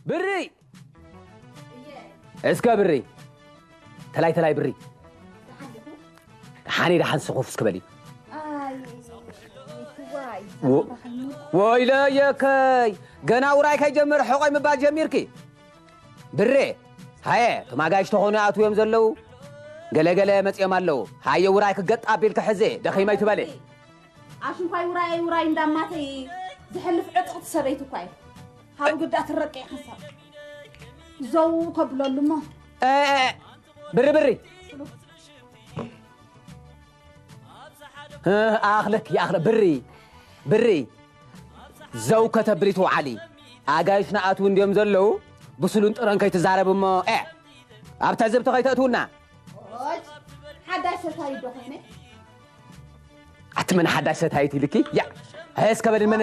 ብሪ! እስከ ብሪ! ተላይ፣ ተላይ ብሪ! ሓኒ ደሓን ስኹፍ እስከ በሊ። ወ-፣ ወይለየከይ! ገና ውራይ ከይጀምር ሕቆይ ምባል ጀሚርኪ? ብሬ! ሃየ፣ እቶም ኣጋይሽ ተኾኑ ይኣትዉ እዮም ዘለዉ። ገለ ገለ መጺኦም ኣለዉ። ሃየ ውራይ ክገጥ ኣቢልኪ ሕዜ፣ ደኺመ ኣይትበሊ። ኣሽንኳይ ውራየይ ውራይ እንዳማተይ ዝሕልፍ ዕጥቕቲ ሰበይቲ እኳ እዩ። ሃው ግዳ ትረቀ ሓሳብ። ዘው ከብለሉ እሞ። እ፣ እ፣ እ፣ ብሪ፣ ብሪ። እ፣ ኣኽለኪ፣ ኣኽለ-፣ ብሪ፣ ብሪ። ዘው ከተብሊ ትውዓሊ። ኣጋይሽ ንኣትዉ እንድዮም ዘለዉ፣ ብስሉን ጥረን ከይትዛረብ እሞ፣ እ፣ ኣብ ትዕዝብቲ ከይተእትውና። ኦች፣ ሓዳሽ ሰታይት ዶ ኮይነ? ኣቲ መን ሓዳሽ ሰታይት ኢልኪ? ያ፣ እስከ በሊ ንመን፣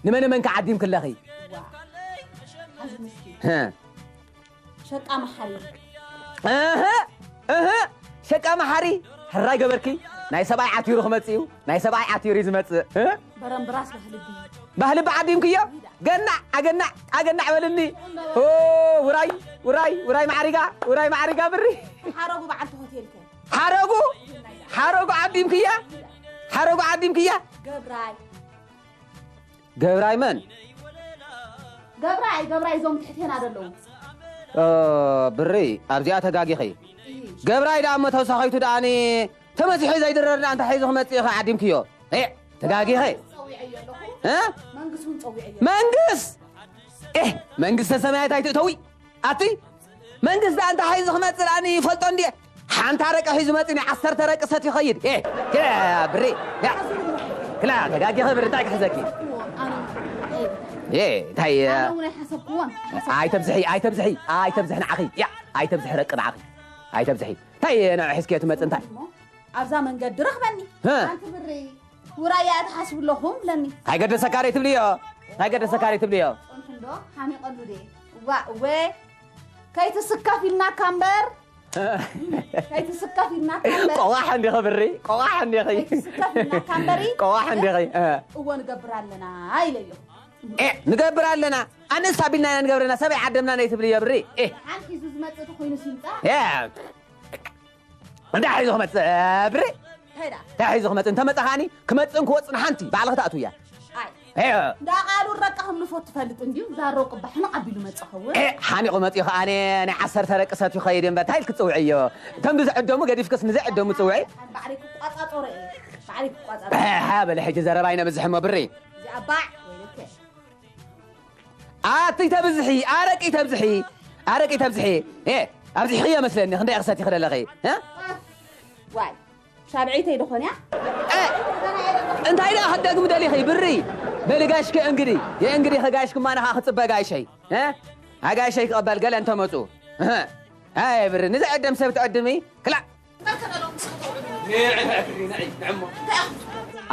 ንመን መን ከዓዲምኪ ኣለኺ? ዋ፣ ሓዚ ምስኪን። ህ። ሸቃ መሓሪ። እህ፣ እህ፣ ሸቃ መሓሪ። ሕራይ ገበርኪ። ናይ ሰብኣይ ዓቲሩ ክመጽእ እዩ። ናይ ሰብኣይ ዓቲሩ እዩ ዝመጽእ። እ? በረምብራስ ባህልቢ። ባህልቢ ዓዲምክዮ? ገናዕ፣ ኣገናዕ፣ ኣገናዕ በልኒ። ኦ፣ ውራይ፣ ውራይ፣ ውራይ ማዕሪጋ፣ ውራይ ማዕሪጋ ብሪ። ሓረጉ በዓልቲ ሆቴልከ? ሓረጉ፣ ሓረጉ ዓዲምክያ? ሓረጉ ዓዲምክያ? ገብራይ። ገብራይ መን? ገብራይ፣ ገብራይ እዞም ትሕቴና ዘለዉ። እ፣ ብሪ፣ ኣብዚኣ ተጋጊኺ። እይ። ገብራይ ደኣ እሞ ተውሳኸይቱ ደኣኒ ተመሲሑ ዘይድረር ደኣ እንታይ ሒዙ ክመጽእ ኢኺ ዓዲምክዮ? ኤ፣ ተጋጊኺ። ጸዊዐዮ ኣለኹ። እ? መንግስት እውን ጸዊዐዮ። መንግስት? ኤ፣ መንግስተ ሰማያት ኣይትእተዊ። ኣቲ መንግስቲ እንታይ ሒዙ ክመጽእ ኣነ ይፈልጦ እንድየ። ሓንቲ ኣረቂ ሒዙ መጺኡ ናይ ዓሰርተ ኣረቂ ሰትዩ ይኸይድ። ኤ፣ ክላ ብሪ፣ ያ። ክላ ተጋጊኸ ብሪ እንታይ ክሕዘኪ? ኣነ፣ ኤ፣ እንታይ፣ ኣነ እውን ኣይሓሰብክዎን። ኣይተብዝሒ፣ ኣይተብዝሒ፣ ኣይተብዝሒ ንዓኺ። ያ፣ ኣይተብዝሒ ረቂ ንዓኺ። ኣይተብዝሒ። እንታይ ንዑ ሒዝኪዮ ትመጽእ እንታይ? እሞ ኣብዛ መንገዲ ረኽበኒ። ሀ። ሓንቲ ብሪ ውራይ እያ ትሓስቡ ኣለኹም ብለኒ። እንታይ ገደሰካ ደይ ትብልዮ? እንታይ ገደሰካ ደይ ትብልዮ? ጸንቱ እንዶ ሓሚቐሉ ድየ? ዋ፣ እወ። ከይትስከፍ ኢልናካ እምበር። ከይትስከፍ ኢልናካ እምበር። ቆዋሕ እንዲኺ ብሪ፣ ቆዋሕ እንዲኺ። ከይትስከፍ ኢልናካ እምበሪ። ቆዋሕ እንዲኺ፣ እ። እወ፣ ንገብር ኣለና ኢለዮ። ኤ፣ ንገብር ኣለና። ኣነስ ኣቢልና ኢና ንገብረና፣ ሰበይ ዓደምና ነይ ትብልዮ ብሪ። ኤ። ሓንቲ ሒዙ ዝመጽእ ተኾይኑ ሲምጻ። ኤ። እንታይ ሒዙ ክመጽእ፣ ብሪ? እንታይ ደኣ? እንታይ ሒዙ ክመጽእ? እንተመጸኻኒ፣ ክመጽእን ክወጽእን ሓንቲ ባዕልኺ ትኣትውያ። ኣይ። ኤ። እንዳ ቃሉ ረቃ ከም ንፎት ትፈልጥ እንድዩ፣ ዛሮ ቅባሕ ሕንቕ ኣቢሉ መጽእ ኸውን። ኤ፣ ሓኒቑ መጽኡ ከኣ፣ ኣነ ናይ ዓሰርተ ደቂ ሰትዩ ኸይድ እምበር፣ እንታይ ኢልኪ ትጽውዕዮ? እቶም ዝዕደሙ ገዲፍክስ ንዘይዕደሙ ጽውዒ? ባዕለይ ክቋጻጸሮ እየ፣ ባዕለይ ክቋጻጸሮ። ኤ፣ ሃ፣ በለ ሕጂ ዘረባ ኣይነብዝሕ እሞ ብሪ። እዚኣ ባዕ ወይለከ። ኣቲ ተብዝሒ፣ ኣረቂ ተብዝሒ፣ ኣረቂ ተብዝሒ። ኤ፣ ኣብዚሕኽዮ መስለኒ፣ ክንደይ ክሰቲ ክደለኺ? እ? ዋይ፣ ሻብዐይተይ ዶ ኾንያ? እ፣ እንታይ ደኣ ክትደግሚ ደሊኺ? ብሪ፣ በሊ ጋሽኪ እንግዲ፣ የእንግዲ ከጋሽኪ ማንኻ ክጽበ ጋይሸይ። እ? ኣጋይሸይ ክቕበል ገለ እንተመጹ። እህ። ኣይ ብሪ፣ ንዘዕድም ሰብ ትዕድሚ? ክላእ።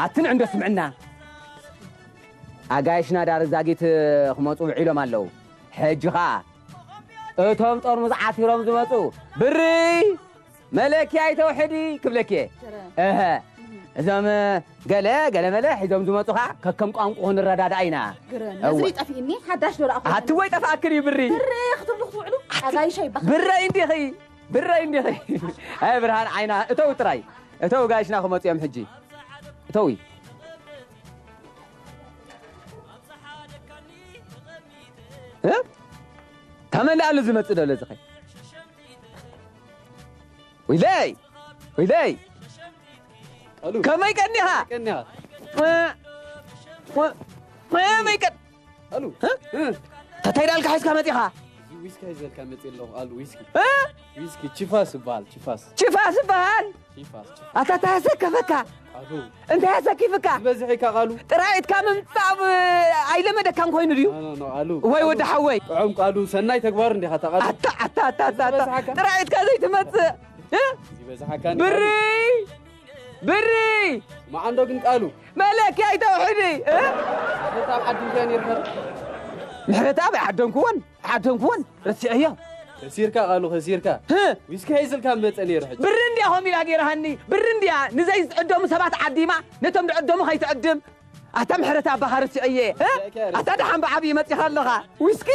ኣትን ዕንዶ ስምዕና። ኣጋይሽና ዳርግ ዛጊት ክመጹ ውዒሎም ኣለዉ። ሕጂ ኸኣ እቶም ጠርሙዝ ዓቲሮም ዝመጹ ብሪ መለኪያ ይተውሕዲ ክብለኪ እየ። ግርም። እህ። እህ። እዞም ገለ፣ ገለ መለ ሒዞም ዝመጹ ኸኣ ከከም ቋንቋ ንረዳዳእ ኢና። ግርም። እወ። ነዝሪ ጠፊእኒ፣ ሓዳሽ ዶ ረኣኹ? ኣቲ ወይ ጠፍኣክን እዩ ብሪ። ብሪ ክትብሉ ክትውዕሉ? ኣቲ ኣጋይሻ ይባሃል። ብረይ እንዲኺ። ብረይ እንዲኺ። ኣይ ብርሃን ዓይና እተው ጥራይ። እተው ጋይሽና ክመጹ እዮም ሕጂ። እተዊ። እ? ተመን ደኣ ዝመጽእ ደሎ ዝኸይ? ወይለይ! ወይለይ! ኣሉ። ከመይ ቀኒኻ? ቀኒኻ? ወ-፣ ወ-፣ ከመይ ቀን-፣ ኣሉ። እ? እ? ተታይ ዳልካ ሒዝካ መጺኻ? እዚ ዊስኪ ሒዘልካ መጺእ ኣለኹ፣ ኣሉ፣ ዊስኪ። እ? ዊስኪ፣ ቺፋስ ይበሃል፣ ቺፋስ። ቺፋስ ይበሃል? ቺፋስ፣ ቺፋስ። ኣታ፣ እንታይ ኣሰከፈካ? ኣሉ። እንታይ ኣሰኪፍካ? ዝበዝሕ ኢካ ቃሉ። ጥራይ ኢድካ ምምጻእ ብ-፣ ኣይለመደካን ኮይኑ ድዩ? ኖ፣ ኖ፣ ኖ፣ ኣሉ። ወይ ኣሉ። ወዲ ሓወይ። ጥዑም ቃሉ፣ ሰናይ ተግባር እንዲኻ እታ ቃሉ። ኣታ፣ ኣታ፣ ኣታ፣ ኣታ፣ ኣታ። ዝበዝሓካ። ጥራይ ኢድካ ዘይትመጽእ። እ? ዝበዝሓካ እንዲ ብሪ! ቃሉ። ብሪ! መዓንዶ ግን ቃሉ። መለኪያ ኣይተውሕዲ፣ እ? ምሕረት ኣብ ዓዲ እንታይ ነይርካ? ምሕረት ኣብ ኣይዓደምክዎን፣ ኣይዓደምክዎን፣ ረሲዐዮ። ከሲርካ ቃሉ፣ ከሲርካ። ህ? ዊስኪ ሒዝልካ መጸ ነይሩ ሕጂ። ብሪ እንድያ ኸም ኢላ ገይራሃኒ፣ ብሪ እንድያ ንዘይዝዕደሙ ሰባት ዓዲማ፣ ነቶም ዝዕደሙ ከይትዕድም። ኣታ ምሕረት ኣባኻ ረሲዐየ፣ እ? ረሲዐካ፣ ኣታ ረሲዐካ። ደሓን ብዓብዪ መጺኻ ኣለኻ። ዊስኪ?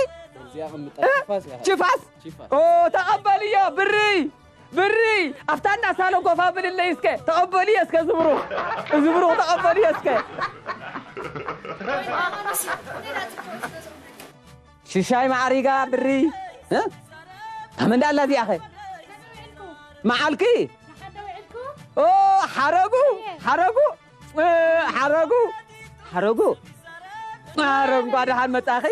እዚኣ ቅምጣ እ? ችፋስ እያ። ችፋስ? ችፋስ። ኦ፣ ተቐበልዮ፣ ብሪ! ብሪ! ኣፍታ እንዳ ሳሎን ኮፍ ኣብልለይ እስከ። ተቐበልዮ እስከ፣ እዚ ብሩኽ። እዚ ብሩኽ ተቐበልዮ እስከ። ሽሻይ ማዕሪጋ፣ ብሪ! እ? ኣመንዳ ኣላ እዚኣኸ? መዓልኪ? ኦ፣ ሓረጉ፣ ሓረጉ፣ እ፣ ሓረጉ፣ ሓረጉ። ኣረ፣ እንኳ ደሓን መጻኺ።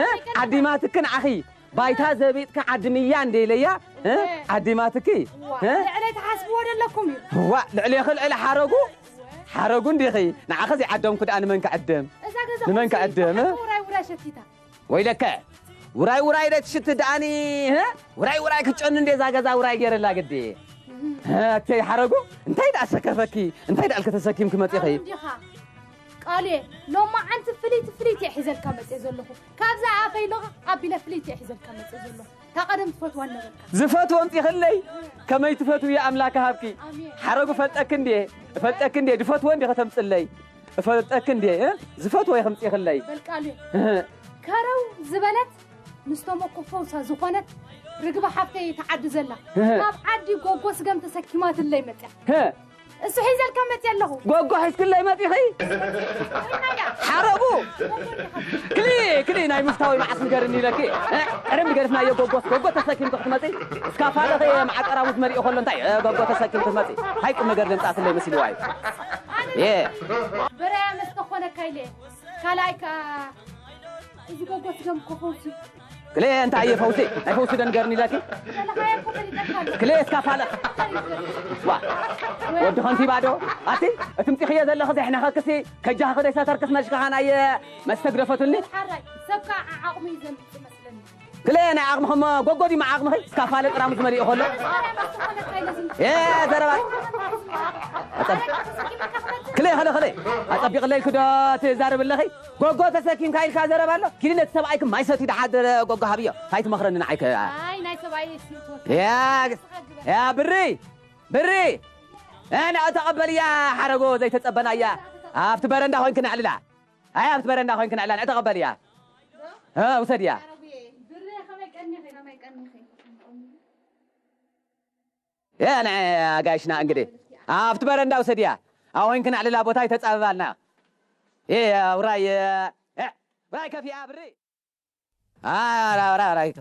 እ፣ ዓዲማትኪ ንዓኺ። ባይታ ዘቢጥካ ዓዲ ምያ እንደ ኢለያ፣ እ፣ ዓዲማትኪ። እ? ልዕለይ ትሓስብዎ ደለኩም እዩ። ዋ፣ ልዕሌኺ ልዕሊ ሓረጉ፣ ሓረጉ እንዲኺ። ንዓኺ ዘይዓደምኩ ደኣ ንመን ክዕድም? እዛ ገዛ ንመን ከምዚ ክዕድም፣ እ? ውራይ ውራይ ሸቲታ። ወይለከ፣ ውራይ ውራይ ዶ ትሽቲ ደኣኒ፣ እ? ውራይ ውራይ ክትጨኑ እንዴ እዛ ገዛ ውራይ ገይረላ ግዲ። እህ። እ፣ ኣተይ ሓረጉ፣ እንታይ ደኣ ሰከፈኪ? እንታይ ደኣ ልከ ተሰኪምኪ መጺኺ? ኣንዲኻ። ቃልየ፣ ሎማዓንቲ ፍልይቲ ፍልይቲ እየ ሒዘልካ መጽየ ዘለኹ። ካብዛ ኣፈይ ሎቓቕ ኣቢለ ፍልይቲ እየ ሒዘልካ መጽየ ዘለኹ። እታ ቀደም ትፈትዋ ነበርካ። ዝፈትዎ ኣምጺኽለይ፣ ከመይ ትፈትውዮ ኣምላክ ሃብኪ። ኣሜን። ሓረጉ ፈልጠኪ እንድየ፣ እፈልጠኪ እንድየ፣ ዝፈትዎ እንዲ ከተምጽለይ። እፈልጠኪ እንድየ፣ እ? ዝፈትዎ ኢኺ ኣምጺኽለይ። በል ቃልየ። እህ። ከረው ዝበለት ምስ ተመኮ ፈውሳ ዝኾነት ርግቢ ሓፍተይ እየ ትዓዲ ዘላ። እህ። ካብ ዓዲ ጎጎ ስገም ተሰኪማትለይ መጽያ። ህ። እሱ ሒዘልካ መጽየ ኣለኹ። ጎጎ ሒዝክለይ መጺኺ? ሓረጉ! ክሊ፣ ክሊ ናይ ምፍታዊ መዓስ ንገርኒ ኢለኪ። እ፣ ቀደም ገርፍናዮ ጎጎስ፣ ጎጎ ተሰኪምኪ ክትመጺ? እስካ ፋለኺ መዓቀራቡ ዝመሪኦ ከሎ እንታይ፣ እ፣ ጎጎ ተሰኪምኪ ክትመጺ? ሃይ ቁም ነገር ዘምጻእክለይ መሲልዋ እዩ። ኣነ የ። በራያ መስተ ኮነካ ኢለ። ካልኣይ ከኣ እዚ ጎጎ ስገም ኮፈውሲ። ክሌ እንታይ እየ ፈውሲ? ናይ ፈውሲ ዶ ንገርኒ ኢለኪ? ዘለኻዮ እኮ ፈሊጠካ ኣለኹ። ክሌ እስካ ፋለኽ። ዋ፣ ወዲ ከንቲባ ዶ? ኣቲ፣ እቲ ምጺኽዮ ዘለኺ ዘሕነኸክሲ፣ ከጃኺ ከደይ ሰተርክስ መሽካኻ ናይ መስተ ግደፈትኒ። ሓራይ፣ ሰብ ከኣ ዓዓቕሙ እዩ ዘምጽእ መስለኒ። ክሌ ናይ ዓቕምኺ እሞ ጎጎ ድዩ ዓቕምኺ? እስካ ፋለ ጥራሙዝ መሊኡ ከሎ። ኣረ፣ መስተ ኮነካ ኢለ ዝም- የ፣ ዘረባ። ኣጸብ-፣ ክሌ፣ ክሌ፣ ክሌ። ኣጸቢቕለይ ክዶ ትዛረብ ኣለኺ? ጎጎ ተሰኪምካ ኢልካ ዘረባ ኣሎ? ኪዲ ነቲ ሰብኣይኪ ማይ ሰትዩ ደሓር ጎጎ ሃብዮ። እንታይ ትመኽረኒ ንዓይ ከ? ኣይ፣ ናይ ሰብኣይ ስልት ወስድ። ያ፣ ያ ብሪ፣ ብሪ። እ፣ ንዓ ተቐበልያ ሓረጎ ዘይተጸበናያ። ኣብቲ በረንዳ ኮይንኪ ነዕልላ። ኣይ፣ ኣብቲ በረንዳ ኮይንኪ ነዕልላ፣ ንዓ ተቐበልያ። እ፣ ውሰድያ። ብሪ ከመይ ቀኒኺ፣ ከመይ ቀኒኺ? ያ፣ ንዓ ኣጋይሽና እንግዲህ ኣብቲ በረንዳ ውሰድያ። ኣብ ኮይንኪ ነዕልላ ቦታ ይተጻበባልና። እ፣ ውራይ፣ እ፣ ውራይ ከፊኣ ብሪ። ኣራ፣ ኣራ፣ ኣራ፣ ይቶ።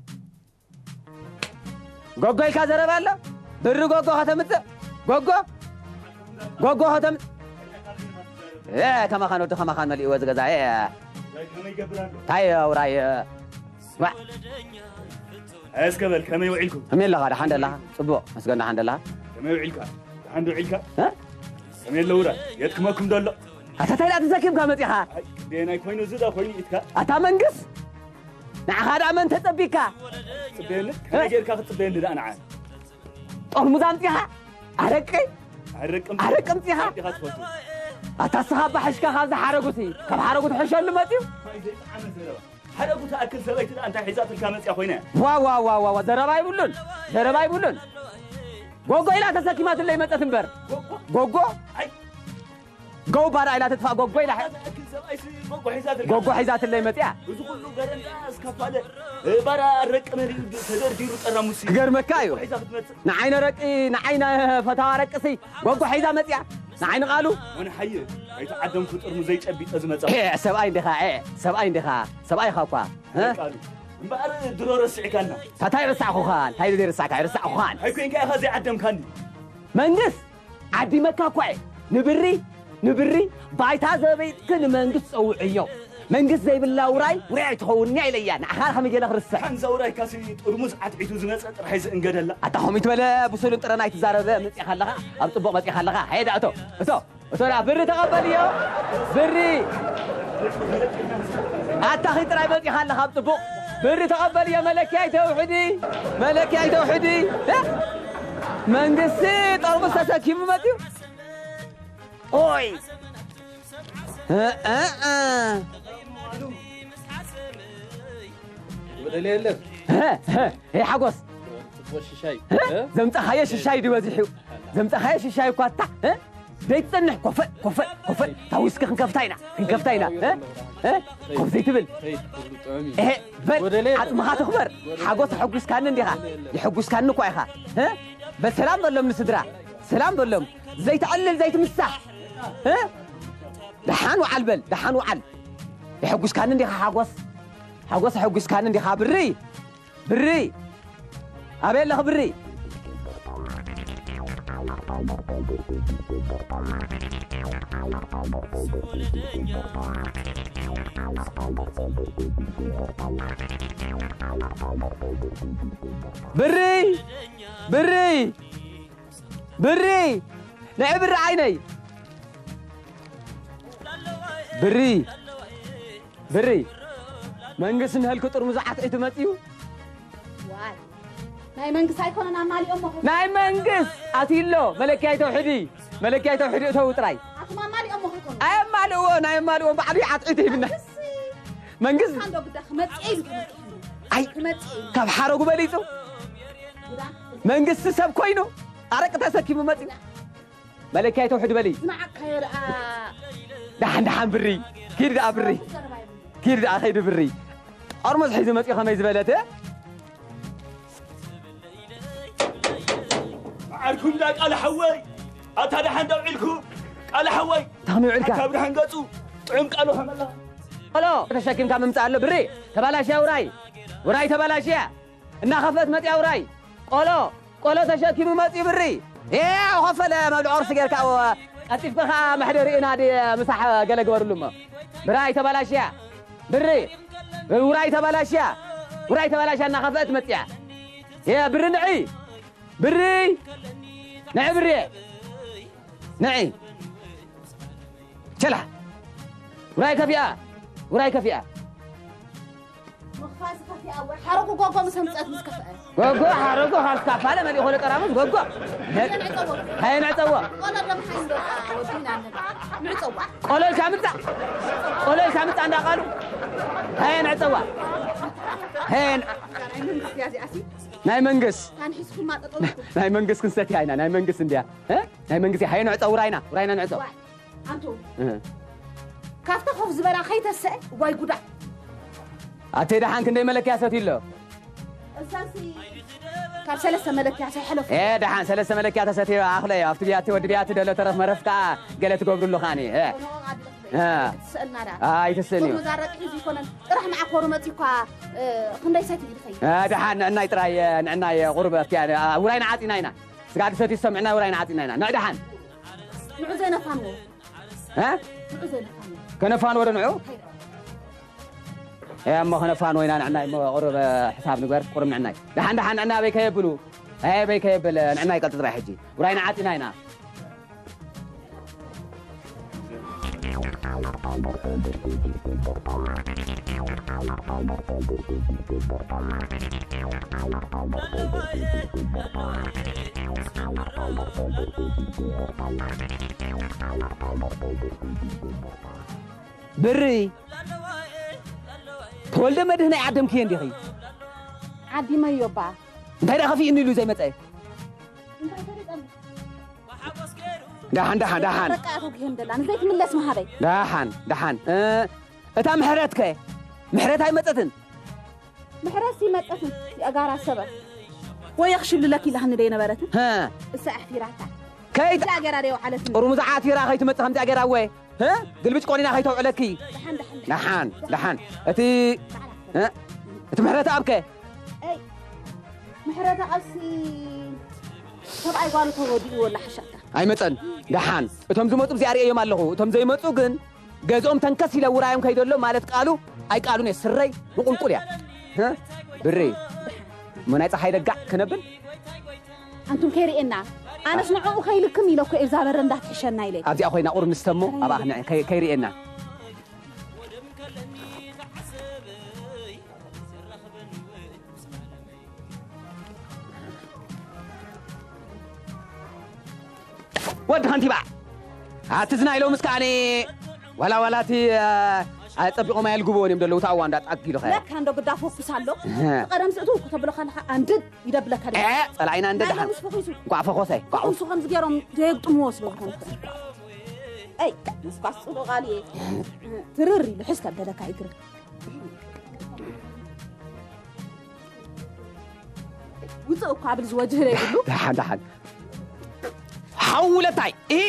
ጎጎ ኢልካ ዘረባ ኣሎ? ብሪ ጎጎ ከተምጽእ? ጎጎ? ጎጎ ከተምጽእ? እ፣ ከማኻን ወዲ ከማኻን መሊእዎ ዝገዛ፣ እ። እንታይ፣ ኣውራይ፣ እ፣ ዋ። እስከ በል፣ ከመይ ውዒልኩም? ከመይ ኣለኻ? ደሓን ደለኻ? ጽቡቕ፣ መስገን ደሓን ደለኻ? ከመይ ውዒልካ? ደሓን ዶ ውዒልካ? እ? ከመይ ኣለውራ? የት ክመኩም ደሎ? ኣታ እንታይ ደኣ ተሰኪምካ መጺኻ? ኣይ፣ ግዴናይ ኮይኑ፣ እዚ ዳ ኮይኑ ኢትካ? ኣታ መንግስ፣ ንዓኻ ደኣ መን ተጸቢካ? ጽበየኒ? ከመይ እ? ጌርካ ክትጽበየኒ ደኣ ንዓ? ጠርሙዝ ኣምጺኻ? ኣረቂ? ኣረቂ ኣምጺኻ? ኣረቂ ኣምጺኻ? ኣረቂ ኢኻ ትፈቱ? ኣታ እስኻ ኣባሕሽካ ካብዚ ሓረጉሲ፣ ካብ ሓረጉ ትሕሸሉ መጺኡ? ማይ ዘይጠዓመ ዘረባ። ሓደ ጉ ትኣክል ሰበይቲ ደኣ እንታይ ሒዛትልካ መጽያ ኮይና? ዋ፣ ዋ፣ ዋ፣ ዋ፣ ዋ፣ ዘረባ ይብሉን፣ ዘረባ ይብሉን። ጎጎ ኢላ ተሰኪማትለይ መጸት እምበር። ጎጎ? ጎጎ? ኣይ። ጎው ባዳ ኢላ ትጥፋእ ጎጎ ኢላ። ሓደ ትኣክል ሰብኣይሲ ጎጎ ሒዛትልካ? ጎጎ ሒዛትለይ መጽያ። እዚ ኩሉ በረንዳ እስካፋለ፣ እ፣ ባራ ረቂ መሪኡ ተደርዲሩ ጠራሙሲ። ክገርመካ እዩ። ጎጎ ሒዛ ክትመጽእ። ንዓይነ ረቂ፣ ንዓይነ ፈታዋ ረቅሲ ጎጎ ሒዛ መጽያ። ንዓይኒ ቃሉ። ወንሓየ፣ ኣይተዓደምኩ ጥርሙዘይ ጨቢጠ ዝመጻ። ኤ፣ ሰብኣይ እንዲኻ፣ ኤ፣ ሰብኣይ እንዲኻ፣ ሰብኣይ ኢኻ እኳ። እ? ቃሉ። እምበኣር ድሮ ረሲዕካና። ታታይ ረሳዕኹኻን፣ እንታይ ዘይረሳዕካ፣ ኣይረሳዕኹኻን። ኣይኮንካ ኢኻ ዘይዓደምካኒ። መንግስት ዓዲመካ እኳ እየ። ንብሪ፣ ንብሪ፣ ባይታ ዘበይጥክ ንመንግስት ጸውዕዮ። መንግስት ዘይብላ ውራይ፣ ውራይ ኣይትኸውን እያ ኢለያ። ንዓኻ ከመይ ገለ ክርስዕ። ሓንዛ ውራይ ካሲ ጥርሙዝ ዓትዒቱ ዝመጸ ጥራሕ ዝእንገደላ። ኣታ ኸም ይትበለ ብሱልን ጥረን ኣይትዛረበ። መጺኻ ኣለኻ፣ ኣብ ጽቡቕ መጺኻ ኣለኻ። ሄዳ እቶ፣ እቶ፣ እቶ ደኣ ብሪ ተቐበልዮ። ብሪ። ኣታ ኺ ጥራይ መጺኻ ኣለኻ ኣብ ጽቡቕ። ብሪ ተቐበልዮ፣ መለኪያ ኣይተውሕዲ። መለኪያ ኣይተውሕዲ። እ? መንግስቲ ጠርሙዝ ተሰኪሙ መጺኡ። ኦይ። እ፣ እ፣ እ። ወደለ የለን። እ፣ እ፣ እ፣ ሓጎስ። ጽቡቕ ሽሻይ። እ? እ? ዘምጻኻዮ ሽሻይ ድዩ በዚሑ? ዘምጻኻዮ ሽሻይ እኳ ኣታ፣ እ? ዘይትጸንሕ ኮፈ ኮፈ ኮፈ። ታዊስኪ ክንከፍታ ኢና፣ ክንከፍታ ኢና። እ? እ? ኮፍ ዘይትብል። ሄይ፣ ኩሉ ጥዑም እዩ። እሄ፣ በል፣ ጎደለ የለን። ዓጽምኻ ትኽበር። ጎደለ ሓጎስ የለን። ኣሐጒስካኒ እንዲኻ። የለን። የሐጒስካኒ እኳ ኢኻ። እ? በል፣ ሰላም በሎም ንስድራ። ሰላም በሎም። ዘይትዕልል፣ ዘይትምሳሕ። እ? ደሓን ውዓል በል፣ ደሓን ውዓል። የሐጒስካኒ እንዲኻ ሓጎስ። ሓጎስ ኣሐጒስካኒ እንዲኻ ብሪ። ብሪ! ኣበይ ኣለኺ ብሪ? ብሪ! ብሪ! ብሪ! ንዒ ብሪ ዓይነይ! ብሪ! ብሪ! መንግስቲ ንህልኪ ጥርሙዝ ዓትዒ ትመጽዩ? ዋይ። ናይ መንግስቲ ኣይኮነን ኣማሊኦም መኹ። ናይ መንግስት ኣትይሎ መለኪያይ ተውሕዲ፣ መለኪያይ ተውሕዲ እተው ጥራይ። ኣቱም ኣማሊኦም መኹ ይኮኑ። ኣየማልእዎ፣ ናይ ኣማልእዎ ባዕሉ ዓትዒ ትሂብና። መንግስቲ መንግስቲ ካንዶ ግዳ ክመጽእ ኢሉ ተመኪሑ። ኣይ፣ ክመጽእ ኢሉ። ካብ ሓረጉ በሊጹ። ጉዳ። መንግስቲ ሰብ ኮይኑ ኣረቂ ተሰኪሙ መጽዩ። መለኪያይ ተውሕዲ በሊ። ዝመዓካዮ ደኣ። ደሓን ደሓን ብሪ። ኪድ ደኣ ብሪ። ዘረባ ይብሉ። ኪድ ደኣ ኸይዲ ብሪ። ጠርሙዝ ሒዙ መጺኡ ከመይ ዝበለት? ዓርኩም ዳ ቃል ሓወይ። ኣታ ደሓን ዶ ውዒልኩም? ቃል ሓወይ። ተኽሚ ውዒልካ? ኣታ ብርሃን ገጹ። ጥዑም ቃሉ ከመላ። ቆሎ ተሸኪምካ ምምጻእ ኣሎ ብሪ። ተባላሽያ ውራይ። ውራይ ተባላሽያ። እናኸፍአት መጽያ ውራይ። ቆሎ፣ ቆሎ ተሸኪሙ መጽዩ ብሪ። ኤ፣ ኸፈለ መብልዕ ቁርሲ ጌርካ፣ ቀልጢፍካ ኸዓ መሕደሪኡ ናዲ ምሳሕ ገለ ግበርሉ እሞ። ብራይ ተባላሽያ። ብሪ፣ ውራይ ተባላሽያ። ውራይ ተባላሽያ እናኸፍአት መጽያ። ኤ፣ ብሪ ንዒ። ብሪ። ንዒ ብሪ። ንዒ። ቸላ። ውራይ ከፊኣ። ውራይ ከፊኣ። ምኽፋዝ ከፊኣ ወይ ሓረጉ ጎጎ ምስ ኣምጸት ምስ ከፍአ። ጎጎ ሓረጉ ካብ ካፋለ መሊኡ ኾሎ ጠራሙዝ ጎጎ። ሃየ ንዕጸዎ። ሃየ ንዕጸዎ። ቆሎ ደም ሓይን በቃ ወዲና ኣለና። ንዕጸዋ። ቆሎ ኢልካ ምጻእ። ቆሎ ኢልካ ምጻእ እንዳቓሉ። ሃየ ንዕጸዋ። ሃየ ን-፣ ናይ መንግስቲ እያ እዚኣሲ። ናይ መንግስት። ታን ሒዝኩማ ጠጠው ኢልኩም። ናይ መንግስት ክንሰትያ ኢና። ናይ መንግስት እንድያ። እ? ናይ መንግስቲ። ሃየ ንዕጸ ውራይና። ውራይና ንዕጸ። ዋይ። ኣንቱ። እህ። ካብታ ኮፍ ዝበላ ከይተስአ፣ ዋይ ጉዳ። ኣተይ ደሓን ክንደይ መለኪያ ሰትዩ ኣሎ? እሳሲ ካብ ሰለስተ መለኪያ ሳይሕለፉ። ኤ፣ ደሓን ሰለስተ መለኪያ ተሰትዩ ኣኽለዮ። ኣብቲ ቢያቲ ወዲ ቢያቲ ደሎ ተረፍ መረፍ ከኣ ገለ ትገብሩ ኣለኻኒ። ኤ። ኖ፣ ኣድለፍ በይ። እ። ትስእልና ዳ። ኣይ፣ ትስእኒ እዩ። ጥርሙዝ ኣረቂ ሒዙ ይኮነን። ጥራሕ መዓኮሩ መጺኳ፣ እ፣ ክንደይ ሰትዩ ይኸይድ? እ፣ ደሓን ንዕናይ ጥራይ፣ ንዕናይ ቁሩብ ኣብቲያ፣ እ፣ ውራይና ዓጺና ኢና። ስጋ ድሰትዩ ዝሰምዕና ውራይና ዓጺና ኢና። ንዕ ደሓን። ንዑ ዘይነፋንዎ። እ? ንዑ ዘይነፋንዎ። ከነፋንዎ ዶ ንዑ? ሃይ። እ፣ እሞ ከነፋንዎ ኢና ንዕናይ፣ እሞ ቁሩብ ሕሳብ ንግበር፣ ቁሩብ ንዕናይ። ደሓን፣ ደሓን፣ ንዕናይ ኣበይ ከየብሉ? ኣይ፣ ኣበይ ከየብል፣ ንዕናይ ቀልጢ ጥራይ ሕጂ። ውራይና ዓጺና ኢና። ብሪ፣ ተወልደ መድህን ኣይዓደምክዮ እንዲኺ? ዓዲመዮ እባ። እንታይ ደኣ ከፊእኒ ኢሉ ዘይመጸ? እንታይ ፈሊጠኒ? ደሓን፣ ደሓን፣ ደሓን። በቃ ኣቶ ግሄን ደላ፣ ንዘይትምለስ መሃበይ። ደሓን፣ ደሓን። እ፣ እታ ምሕረት ከ? ምሕረት ኣይመጸትን? ምሕረት ይመጸትን፣ የእጋራ ሰበ። ወይ ክሽብልለኪ ኢላህኒ ደይ ነበረትን? ሀ። እሳ ኣሕፊራታ። ከይት-፣ እዛ ገራ ደይ ወዓለትን። ጥርሙዝ ዓቲራ ከይትመጽእ ከምዚኣ ገራ ወ? ሀ? ግልብጭ ቆኒና ከይተውዕለኪ። ደሓን፣ ደሓን፣ ደሓን። ደሓን፣ ደሓን። እቲ፣ እ? እቲ ምሕረት ኣብከ? ኣይ፣ ምሕረት ኣብሲ ሰብኣይ ጓሉ ተወዲኡ ወላ ሓሻካ። ኣይመጸን። ደሓን። እቶም ዝመጹ እዚኣ ርእዮም ኣለኹ። እቶም ዘይመጹ ግን ገዝኦም ተንከስ ኢለ ውራዮም ከይደሎ ማለት ቃሉ ኣይቃሉን እየ። ስረይ ምቁልቁል እያ። ሀ? ብሪ። እሞ ናይ ፀሓይ ደጋዕ ክነብል? ኣንቱም ከይርእየና። ኣነስ ንዕኡ ከይልክም ኢለ እኮ እየ እዛ በረንዳ ትሕሸና ኢለ። ኣብዚኣ ኮይና ቁሩብ ንስተሞ፣ ኣብኣ ክን-፣ ከይ-፣ ከይርእየና። ወዲ ከንቲባ፣ ኣቲ ዝናይ ሎምስ ከኣኒ ዋላ ዋላ እቲ፣ አ፣ ጸቢቖም ኣየልግብዎን እዮም ዘለዉ፣ እታ እዋ እንዳጣግ ኢሉ ኸ። ለካ እንዶ ግዳ ፎኩስ ኣሎ። እህ። ቀደም ስእቱ ከተብሎ ከለኻ ኣንድድ ይደብለካ ድዩ? እ፣ ጸላኢና እንደ ናይ ደሓን። ሎምስ ፈኺሱ። እንቋዕ ፈኾሰ፣ እንቋዕ ፈኾሱ ከም ዝገይሮም ዘይግጥምዎ ስለ ዝኾኑ። ኣይ፣ ንስኳስ ጽቡቕ ኣልየ። ትርር ኢሉ ሕዝ ከበደካ ይግርም። ውፅእ እኳ ብል ዝወጅህ ዘይብሉ። ደሓን፣ ደሓን። ሓው ውለታይ፣ እ፣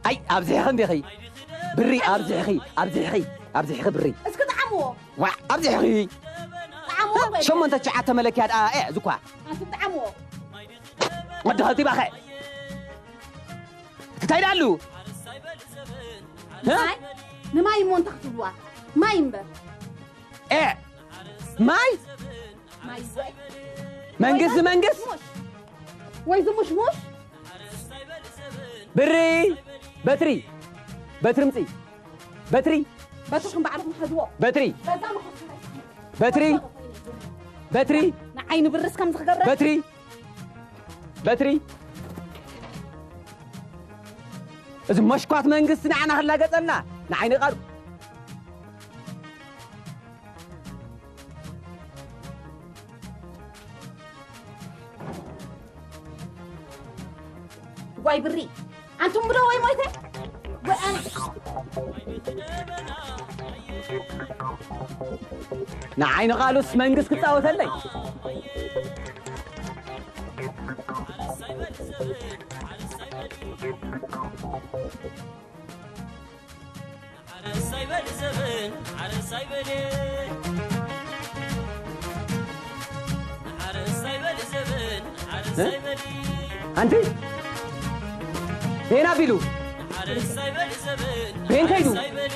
ኣይ፣ ኣብዚሕኺ እንዲኺ። ብሪ፣ ኣብዚሕኺ፣ ኣብዚሕኺ፣ ኣብዚሕኺ ብሪ። እስኪ ጥዓምዎ። ዋዕ፣ ኣብዚሕኺ። ጥዓምዎ በል። ሸሞንተ ትሽዓተ መለኪያ ደኣ፣ እ፣ ዝኳ። ኣንቱም ጥዓምዎ። ወዲ ኸልቲ ባኸ። እንታይ ደኣሉ? እ? ማይ? ንማይ እሞ እንታይ ክትብልዋ? ማይ እምበር። እ፣ ማይ? ማይ ወይ? መንግስቲ፣ ወይ መንግስቲ? ዝሙሽ። ወይ ዝሙሽሙሽ? ብሪ፣ በትሪ፣ በትሪ ምፂ። በትሪ። በትርኩም ባዕልኩም ሕዝዎ። በትሪ። በዛ ምኹ-፣ በትሪ። በትሪ። ንዓይ ንብርስ ከም ዝኽገብረ። በትሪ። በትሪ። እዚ መሽኳት መንግስቲ ንዓና ክላገጸና፣ ንዓይ ንቓሉ። ዋይ ብሪ፣ ኣንቱም ብሎ ወይ ሞይተ? ወይ ኣነ። ንዓይ ንቓሉስ መንግስት ክጻወተለይ። ሓረስ ኣይበል ዘበን፣ ሓረስ ኣይበል። ሓረስ ኣይበል ዘበን፣ ሓረስ እ? ኣይበል። ኣንቲ? ቤን ኣቢሉ? ሓረስ ኣይበል ዘበን፣ ቤን ከይዱ? ሓረስ ኣይበል።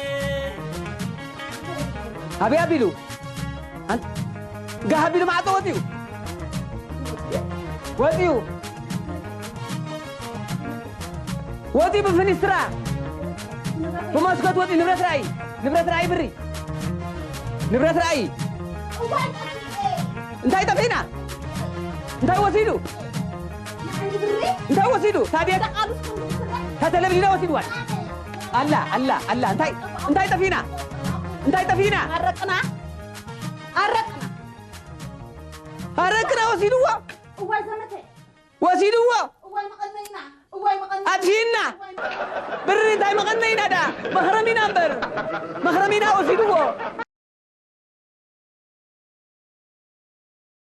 ኣበይ ኣቢሉ? ኣን-፣ ጋህ ኣቢሉ ማዕጾ ወጺኡ። ወጺኡ። ወጺኡ ብፍኒስትራ። ብመስኮት ወጺኡ ንብረት ረኣይ። ንብረት ረኣይ ብሪ። ንብረት ረኣይ። እንታይ ጠፊእና? እንታይ ወሲዱ? እንታይ ወሲዱ? ታብያ? እታ ቴሌቪዥን ወሲድዋ። ኣላ፣ ኣላ፣ ኣላ። እንታይ፣ እንታይ ጠፊእና? እንታይ ጠፊእና? ኣረቅና፣ ኣረቅና። ኣረቅና ወሲድዎ። እዋይ ዘመተ። ወሲድዎ። እዋይ መቐነይና፣ እዋይ መቐነይና። ኣጥፊእና። እዋይ መቐነይና። ብሪ እንታይ መቐነይና ደኣ? መኽረሚና እምበር። መኽረሚና ወሲድዎ።